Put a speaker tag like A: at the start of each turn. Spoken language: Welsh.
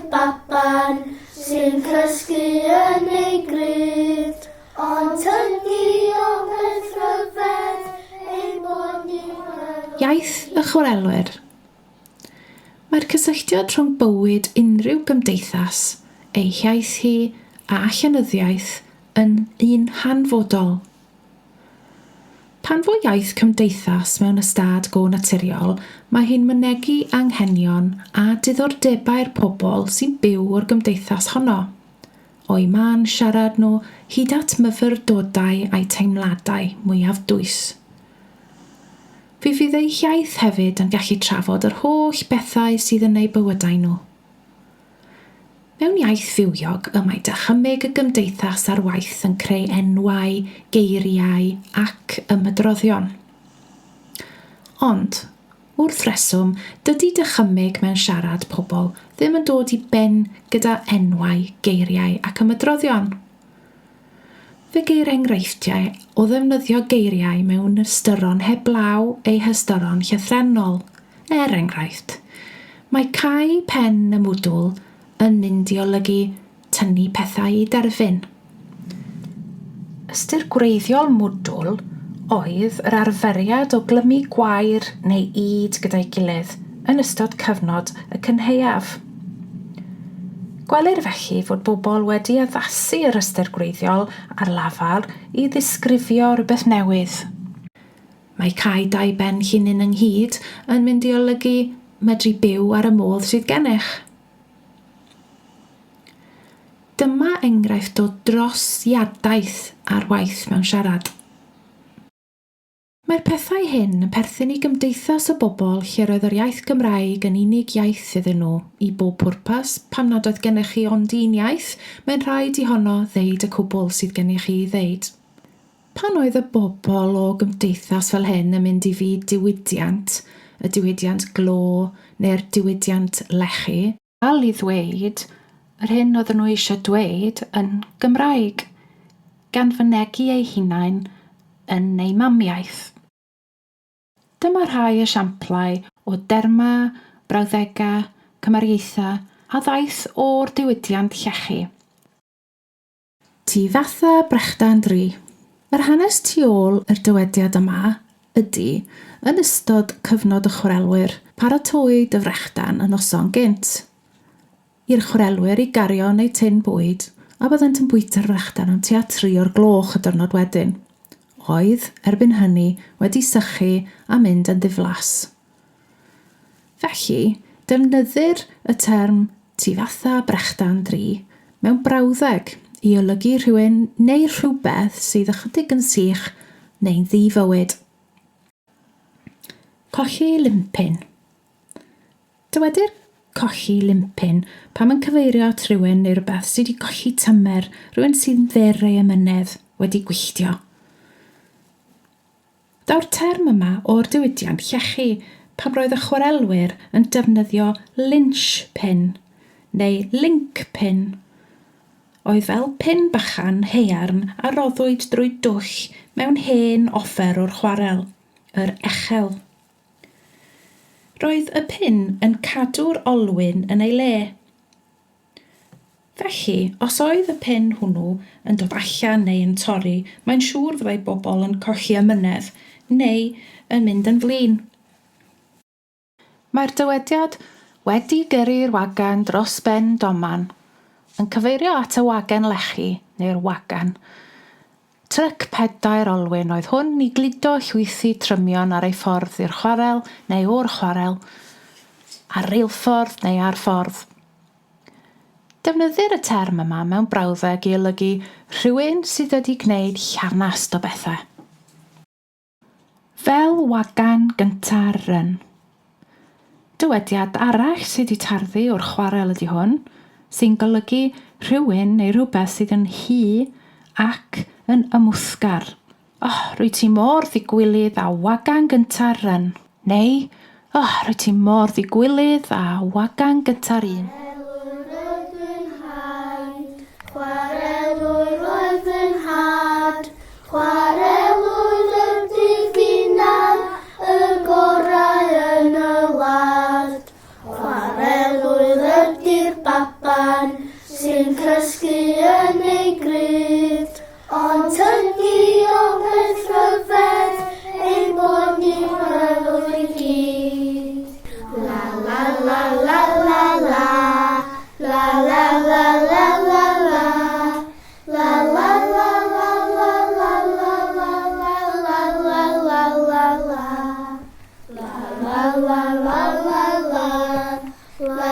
A: ydy'r baban sy'n cysgu yn ei gryd. Ond tydi o beth rhyfedd ein bod ni'n meddwl.
B: Iaith y chwarelwyr. Mae'r cysylltiad rhwng bywyd unrhyw gymdeithas, ei hiaith hi a llenyddiaeth yn un hanfodol. Pan fo iaith cymdeithas mewn ystâd go naturiol, mae hi'n mynegi anghenion a diddordebau'r pobl sy'n byw o'r gymdeithas honno, o'u man siarad nhw hyd at myfyrdodau a'u teimladau mwyaf dwys. Fe fydd eu hiaith hefyd yn gallu trafod yr holl bethau sydd yn eu bywydau nhw. Mewn iaith fywiog, y mae dychymyg y gymdeithas ar waith yn creu enwau, geiriau ac ymadroddion. Ond, wrth reswm, dydy dychymyg mewn siarad pobl ddim yn dod i ben gyda enwau, geiriau ac ymadroddion. Fe geir enghreifftiau o ddefnyddio geiriau mewn ystyron heblaw eu hystyron llythrennol, er enghraifft, mae cau pen y mwdwl yn mynd i olygu tynnu pethau i derfyn. Ystyr gwreiddiol mwdwl oedd yr arferiad o glymu gwair neu ŷd gyda'i gilydd yn ystod cyfnod y cynhaeaf. Gwelir felly fod bobl wedi addasu yr ystyr gwreiddiol ar lafar i ddisgrifio rhywbeth newydd. Mae cau dau ben llinyn ynghyd yn mynd i olygu medru byw ar y modd sydd gennych. Dyma enghraifft o drosiadaeth ar waith mewn siarad. Mae'r pethau hyn yn perthyn i gymdeithas o bobl lle roedd yr iaith Gymraeg yn unig iaith iddyn nhw, i bob pwrpas, pam nad oedd gennych chi ond un iaith, mae'n rhaid i honno ddeud y cwbl sydd gennych chi i ddeud. Pan oedd y bobl o gymdeithas fel hyn yn mynd i fyd diwydiant, y diwydiant glo neu'r diwydiant lechi, dal i ddweud yr hyn oedden nhw eisiau dweud yn Gymraeg, gan fynegi eu hunain yn eu mamiaith. Dyma rhai esiamplau o dermau, brawddegau, cymariaethau a ddaeth o'r diwydiant llechi. Ti fatha brechdan dri. Yr hanes tu ôl i'r dywediad yma ydy, yn ystod cyfnod y chwarelwyr, paratowyd y frechdan y noson gynt. I'r chwarelwyr i gario yn eu tin bwyd, a byddent yn bwyta'r frechdan am tua tri o'r gloch y diwrnod wedyn. Oedd, erbyn hynny, wedi sychu a mynd yn ddiflas. Felly, defnyddir y term ti fatha brechdan dri mewn brawddeg i olygu rhywun neu rhywbeth sydd ychydig yn sych neu'n ddi-fywyd. Colli limpin. Dywedir colli limpin pan mae'n cyfeirio at rywun neu rywbeth sydd wedi colli tymer, rhywun sy'n fyr ei emynedd, wedi gwylltio. Daw'r term yma o'r diwydiant llechi, pan roedd y chwarelwyr yn defnyddio lynch pin, neu link pin, oedd fel pin bychan haearn a roddwyd drwy dwll mewn hen offer o'r chwarel, yr echel. Roedd y pin yn cadw'r olwyn yn ei le. Felly, os oedd y pin hwnnw yn dod allan neu yn torri, mae'n siŵr fyddai bobl yn colli amynedd neu yn mynd yn flin. Mae'r dywediad 'wedi gyrru'r wagan dros ben doman' yn cyfeirio at y wagen lechi neu'r wagan. Tryc pedair olwyn oedd hwn i gludo llwythi trymion ar ei ffordd i'r chwarel neu o'r chwarel, ar reilffordd neu ar ffordd. Defnyddir y term yma mewn brawddeg i olygu rhywun sydd wedi gwneud llanast o bethau. Fel wagan gynta'r ryn. Dywediad arall sydd wedi tarddu o'r chwarel ydy hwn, sy'n golygu rhywun neu rhywbeth sydd yn hy ac yn ymwthgar. Oh, rwyt ti mor ddigwilydd â wagan gynta'r ryn. Neu, oh, rwyt ti mor ddigwilydd â wagan gynta'r un.
A: Chwarelwr oedd fy nhaid, chwarelwr oedd fy nhad, chwarelwr ydy finna, y gorau yn y wlad. Chwarelwr ydy'r baban. la la la la. La la la la la la. La la la la la la la la la la la la la la. La la la la la la. La.